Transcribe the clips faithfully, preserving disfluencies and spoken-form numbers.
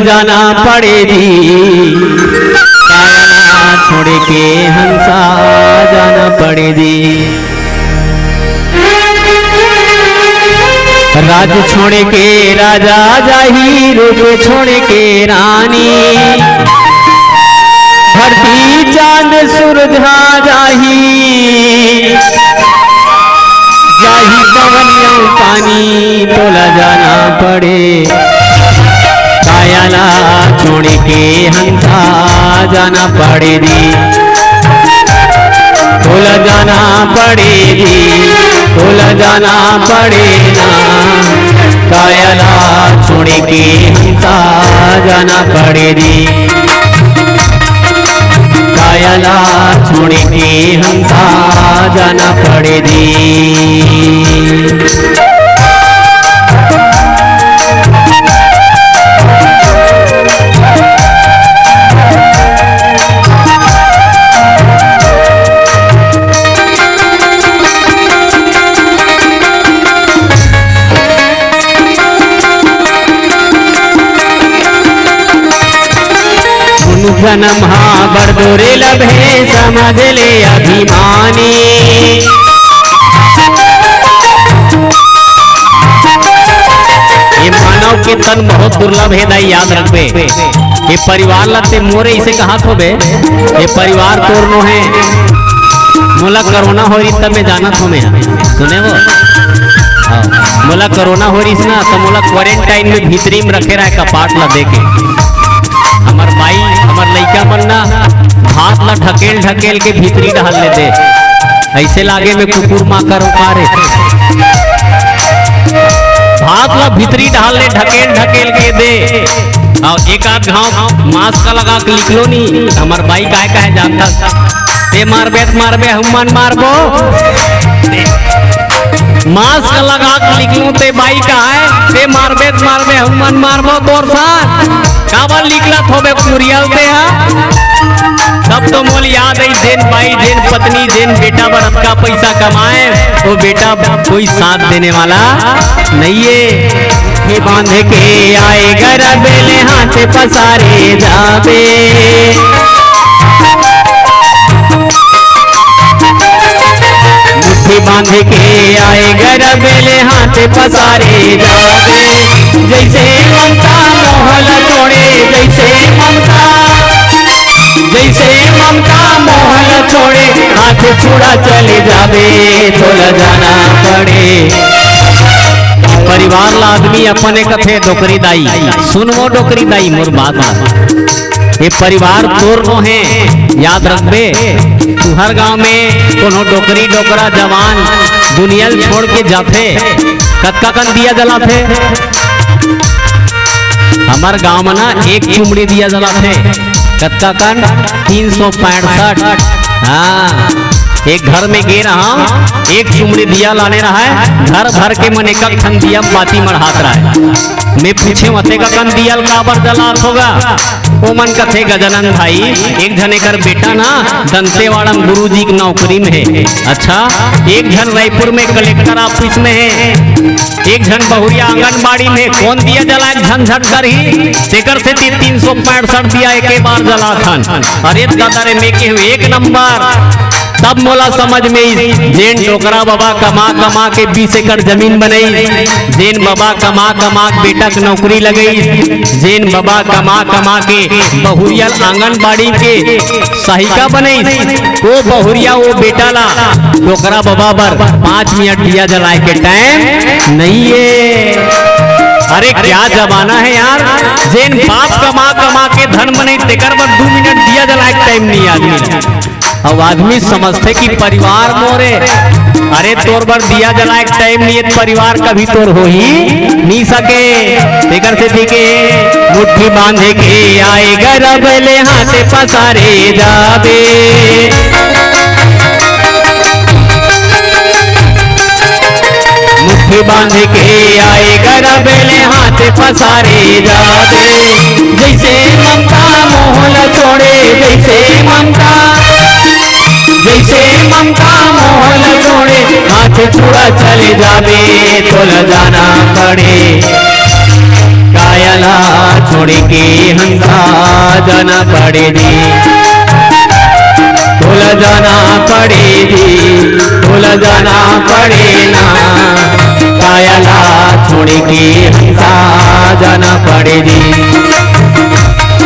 जाना पड़े जी, काया ला छोड़ के हंसा जाना पड़े जी। राज छोड़ के राजा जाही, रूप छोड़ के रानी, धरती चांद सूरज हा जाही, जाही पवन अउ पानी, तोला जाना पड़े। काया ला छोड़ के हंसा जाना पड़े जी, तोला जाना पड़े जी, तोला जाना पड़े ना। काया ला छोड़ के हंसा जाना पड़े जी, काया ला छोड़ के हंसा जाना पड़े जी। जन्म हा बड़ दोरे लभे, समझ ले अभिमानी। ये मानव के तन बहुत दुर्लभ हे दाई, याद रखबे। ये परिवार ला ते मोरे इसे कहात होबे, ये परिवार तोर नो हे। मोला कोरोना होय रहिस तब मैं जानत हों मैं, सुने वो? हाँ, मोला कोरोना होय रहिस ना, तो मोला क्वारंटाइन में भीतरी में रखे रहे कपाट ला देके। हमर माई, हमर लइका मन ना भात ला ढकेल ढकेल के भीतरी डाल ले दे, ऐसे लागे मैं कुकुर माकर उका रे। भात ला भीतरी डाल ले ढकेल ढकेल के दे, अउ एक आध घाव मास्क लगा के निकलो नी। हमर बाई काय कहे जानता, ते मारबे त मारबे, हमन मारबो। मास्क लगा के निकलो ते बाई कहे, ते मारबे त मारबे, हमन मारबो तोर साथ। काबर निकलत होबे कुरियल ते हा? तब तो मोल याद आई, जेन बाई, जेन पत्नी, जेन बेटा बर अतका पैसा कमाए, वो बेटा कोई साथ देने वाला नहीं है। मुट्ठी बांध के आए गरब ले हाथ पसारे जाबे। मुट्ठी बांध के आए गरब ले हाथ पसारे जाबे। जैसे ममता मोहल छोड़े, जैसे ममता, जैसे ममता मोहल छोड़े, हाथ छुड़ा चले जाबे, तोला जाना पड़े। परिवार ला आदमी अपने कथे डोकरी दाई, सुन वो डोकरी दाई मोर बात ला। ये परिवार तोर नो हे, याद रखबे। तुहर गांव में कोनो डोकरी डोकरा जवान दुनिया ल छोड़ के जाथे, कतका कन दिया जलाथे? हमर गांव में ना एक चुमड़ी दिया जलाथे। कतका कन? तीन सौ पैंसठ। हाँ, एक घर में गे रहा, एक चुमड़ी दिया लाने रहा है, घर भर के मन एक ठन दिया बाती मढ़ात रहा है। मैं पूछे, "अतेक कन दिया ल काबर जलात होगा?" ओमन कथे, "गजानन भाई, एक झन एकर बेटा ना दंतेवाड़ा म गुरुजी के नौकरी में हे।" अच्छा, एक झन रायपुर में कलेक्टर ऑफिस में हे, एक झन बहुरिया आंगनबाड़ी में हे, कोन दिया जलाए झंझट करही? तेकर सेती तीन सौ पैंसठ दिया एके बार जलाथन। अरे दादा रे, मैं केहेंव एक नंबर। तब मोला समझ में आइस, जेन डोकरा बबा कमा कमा के बीस एकड़ जमीन बनई, जेन बबा कमा कमा के बेटा के नौकरी लगई, जेन बबा कमा कमा के बहुरिया ल आंगनबाड़ी के सहायिका बनई, वो बहुरिया वो बेटा ला डोकरा बबा बर पाँच मिनट दिया जलाए के टाइम नहीं है। अरे क्या जमाना है यार, जेन बाप कमा कमा के धन बनई, तेकर बर दू मिनट दिया जलाए के टाइम नहीं आदमी। अब आदमी समझथे कि परिवार मोरे, अरे तोर बर दिया जलाए के टाइम नहीं है, परिवार कभी तोर हो ही नहीं सके। तेकर सेती के मुट्ठी बांध के आए गरब ले हाथ पसारे जाबे। मुट्ठी बांध के आए गरब ले हाथ पसारे जाबे। जैसे ममता मोहल छोड़े, जैसे ममता, जैसे ममता मोहल छोड़े, हाथ छुड़ा चले जाबे, तोला जाना पड़े। काया ला छोड़ के हमका जाना पड़े जी, तोला जाना पड़े जी, तोला जाना पड़े ना, काया ला छोड़ के हमका जाना पड़े जी।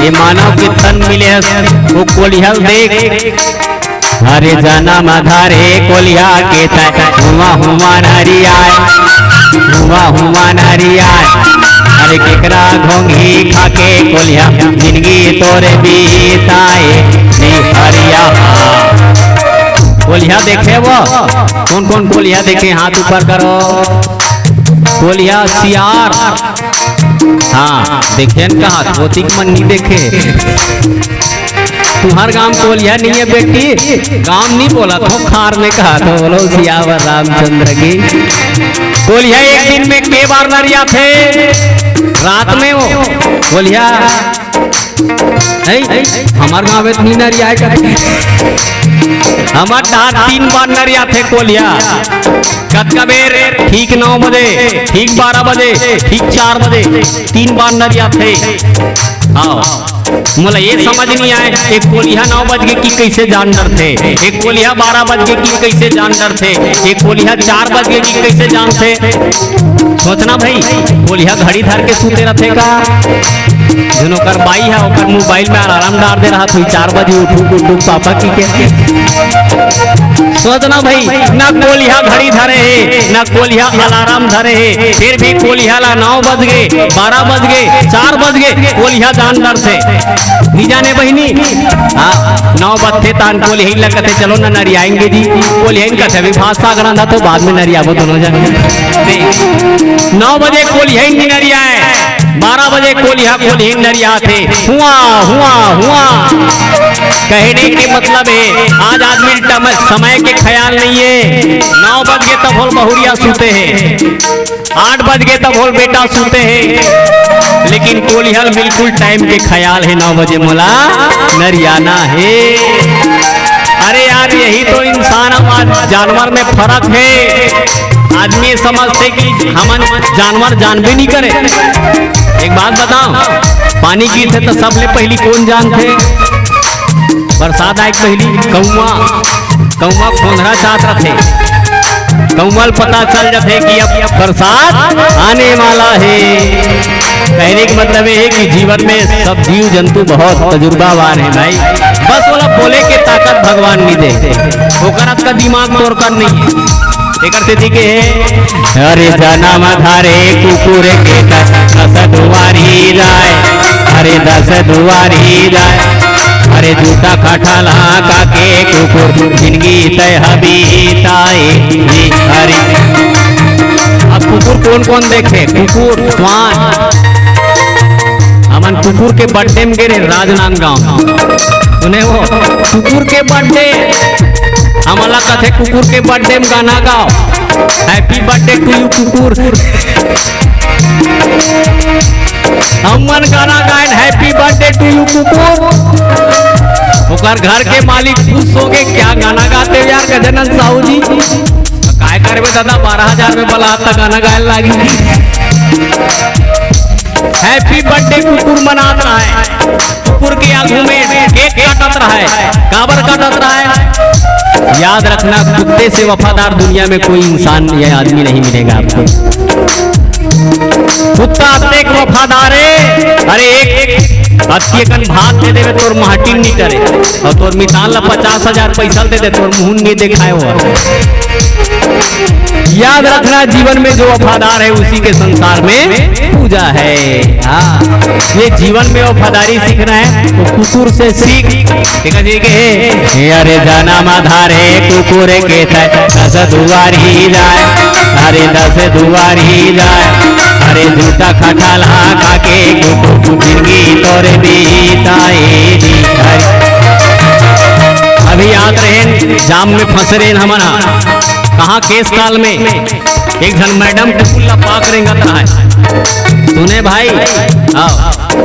ये मानव के तन मिले हस, वो कोलिहा ल देख। अरे जनम धरे कोलिहा के तैं, हुआ हुआ नरियाय, हुआ हुआ नरियाय। अरे केकरा घोंघी खाके कोलिहा, जिंदगी तोरे बीताए निहरिया। कोलिहा देखे वो, कौन कौन कोलिहा देखे, हाथ ऊपर करो। कोलिहा सियार, हाँ, देखे न कहा, धोती के मन नहीं देखे। तुम्हर गांव कोलिहा नहीं है बेटी, गांव नहीं बोला तो खार में कहा तो बोलो सियावर रामचंद्र की। कोलिहा एक दिन में के बार नरियाथे? रात में वो कोलिहा, नहीं, हमार गांव में तो नहीं नरियाए करते। हमार डहर तीन बार नरियाथे कोलिहा। कतका बेर? ठीक नौ बजे, ठीक बारह बजे, ठीक चार बजे, तीन बार नरियाथे। हाँ, मोला ये समझ नहीं आए, एक कोलिहा नौ बज गे कि कैसे जान डरथे, एक कोलिहा बारह बज गे कि कैसे जान डरथे, एक कोलिहा चार बज गे कि कैसे जानथे। सोचना भाई, कोलिहा घड़ी धर के सूते रथे का? जउन ओकर बाई ह, ओकर मोबाइल में अलार्म डार दे रहा, तू चार बजे उठू, उठू पापा की के। सोचना भाई, ना कोलिहा घड़ी धरे हे, ना कोलिहा अलार्म धरे हे, फिर भी कोलिहा ला नौ बज गे, बारह बज गे, चार बज गे, कोलिहा जान डरथे। नहीं जाने बहिनी? हाँ, नौ बजथे तान कोलिहा ला कथे, "चलो ना नरियाएंगे जी।" कोलिहा कथे, "अभी भात साग रांधा तो बाद में नरियाबो दोनों जन।" नहीं। नौ बजे कोलिहा नहीं नरियाए, बारह बजे कोलिहा कोलिहा नरियाथे। हुआ, हुआ, हुआ। कहने के मतलब है, आज आदमी टम-, समय के ख्याल नहीं है। नौ बज गे तब होल बहुरिया सूते हैं, आठ बज गे तब होल बेटा सूते हैं, लेकिन कोलिहा ल बिल्कुल टाइम के ख्याल है, नौ बजे मोला नरियाना है। अरे यार, यही तो इंसान अउ जानवर में फर्क है। आदमी समझथे कि हमन जानवर जानबे नहीं करे। एक बात बताओ, पानी गिरथे त सबले पहिली कोन जानथे? बरसात आए के पहिली कौआ, कौआ खोंधरा चाहत रथे, कौआ ल पता चल जाथे कि अब बरसात आने वाला है। कहने का मतलब ये है कि जीवन में सब जीव जंतु बहुत तजुर्बावार हैं भाई, बस ओला बोले के ताकत भगवान नहीं दे, ओकर अतका दिमाग तोर कर नहीं है। एकर सेती के हे, अरे जनम धरे कुकुर के तैं, दस दुवारी जाय, अरे दस दुवारी जाय, अरे जूता खटला खाके कुकुर, जिंदगी तैं ह बिताए जी। अरे अब कुकुर कोन कोन देखे? कुकुर, स्वान। हमन कुकुर के बर्थडे में गे रहे राजनांदगांव। सुने हो, कुकुर के बर्थडे, हमन ला कथे कुकुर के बर्थडे में गाना गाओ, Happy birthday to you कुकुर। हमन गाना गाएन Happy birthday to you कुकुर। ओकर घर के मालिक खुश हो गए, क्या गाना गाते हो यार गजानन साहू जी? काय करबे दादा, बारह हजार में बलात त गाना गाए लागी। Happy birthday कुकुर मनात रहय, कुकुर के आगू में केक काटत रहय। काबर काटत रहय? याद रखना, कुत्ते से वफादार दुनिया में कोई इंसान या आदमी नहीं मिलेगा आपको। कुत्ता अतेक वफादार हे, अरे एक, एक अतकी अकन भात दे देवे तोर महटिन नहीं करे, अउ तोर मितान ला पचास हजार पैसा दे दे, तोर मुहून नहीं देखाए हो। याद रखना, जीवन में जो वफादार है उसी के संसार में पूजा है। हाँ, ये जीवन में वफादारी सीखना है तो कुकुर से सीख। ठीक है, ठीक है। हे अरे जनम धरे कुकुर के तैं, दस दुवारी जाय, अरे दस दुवारी जाय, अरे जूता खटला खाके कुकुर, जिंदगी तोरे बीताए जी। अरे अभी याद रहे, जाम में फंसे रहे हमन हा। कहाँ केस काल में एक झन मैडम कुकुर ला पाक रेंगत रहय। सुने भाई, हाँ,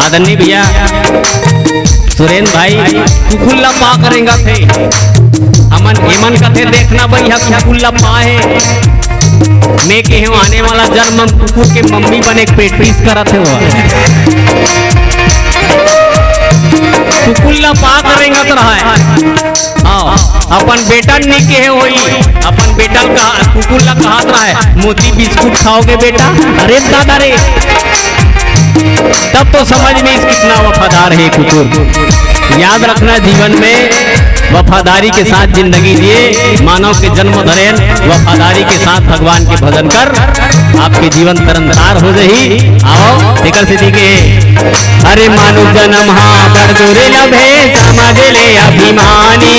आदरणीय भैया सुरेंद्र भाई, कुकुर ला पाक रेंगत हे। हमन, एमन कथे देखना बइहा कुकुर ला पाए। मैं कहे हूँ, आने वाला जन्म म कुकुर के मम्मी बने के practice करत हे वो। कुकुर ला पात रेंगत रहय। हाँ, अपन बेटा ल नी कहे होही, अपन बेटा ल कहा, कुकुर ला कहत रहय, "मोती बिस्कुट खाओगे बेटा?" अरे दादा रे, तब तो समझ में आइस कितना वफादार हे कुकुर। याद रखना, जीवन में वफादारी के साथ जिंदगी जिए, मानव के जन्म धरेन, वफादारी के साथ भगवान के भजन कर, आपके जीवन तरनतार हो जाही। आओ, तेकर सेती के, अरे मानुष जन्म हा बड़ दुर्लभ हे, समझ ले अभिमानी।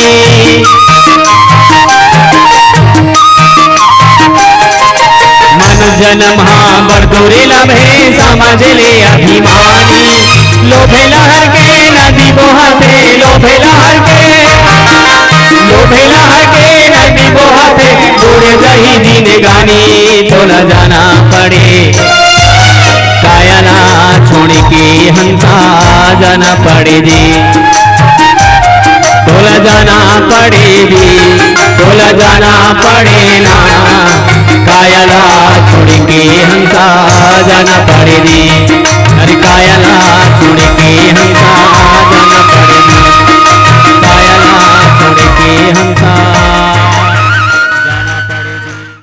मानुष जन्म हा बड़ दुर्लभ हे, समझ ले अभिमानी। लोभे लहर के नदी बोहत हे, लोभे लहर के, लोभे लहर के नदी बोहत हे, बूड़ जाही जिनगानी। तोला जाना पड़े, काया ला छोड़ के हंसा जाना पड़े जी। तोला जाना पड़े जी, तोला जाना पड़े ना, काया ला छोड़ के हंसा जाना पड़े जी। अरे काया ला छोड़ के हंसा